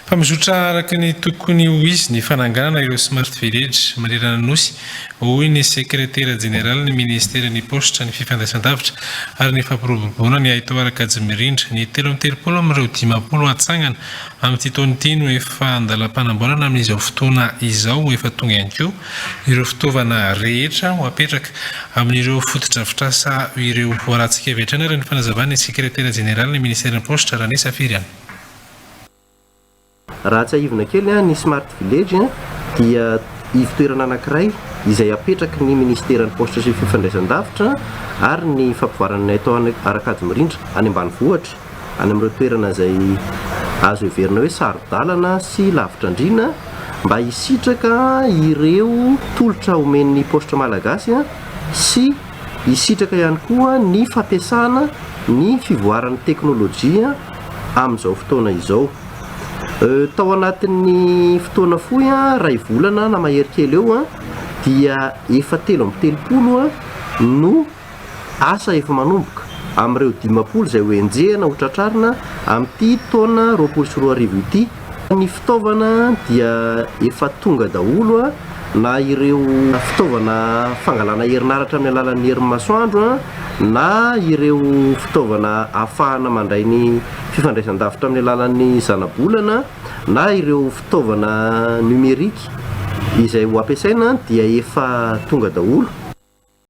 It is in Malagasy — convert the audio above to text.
Fa mizotra araka ny tokony ho izy ny fananganana ireo Smart Village manerana ny Nosy, hoy ny sekretera jeneralin'ny minisiteran'ny Paositra, ny Fifandraisandavitra ary ny Fampiroboroboana ny haitao ara-kajy mirindra. Ny 33 amin'ireo 50 hatsangana amin'ity taona ity no efa an-dalam-panamboarana amin'izao fotoana izao. Efa tonga ihany koa ireo fitaovana rehetra ho apetraka amin'ireo fotodrafitrasa ireo. Voarantsika avy hatrany ary ny fanazavan'ny sekretera jeneralin'ny minisiteran'ny Paositra, Ranesa Firiana. Raha tsiahivina kely, ny Smart Village dia ivon-toerana anankiray izay apetraky ny Minisiteran'ny Paositra sy ny Fifandraisandavitra ary ny fampivoarana ny haitao ara-kajy mirindra any ambanivohitra, any amin'ireo toerana izay azo heverina hoe saro-dalana sy lavitra andriana mba hisitraka ireo tolotra omen'ny Paositra Malagasy sy Hisitraka ihany koa ny fampiasana ny fivoaran'ny teknolojia amin'izao fotoana izao. Tao anatin'ny fotoana fohy, iray volana na mahery kely eo, dia efa 33 no asa efa manomboka amin'ireo 50 izay ho enjehina ho tratrarina amin'ity taona 2020 ity. Ny fitaovana dia efa tonga daholo na ireo fitaovana fangalana herinaratra amin'ny alalan'ny herin'ny masoandro na ireo fitaovana ahafahana mandray ny fifandraisan-davitra amin'ny alalan'ny zanabolana na ireo fitaovana numérique izay ho ampiasaina dia efa tonga daholo.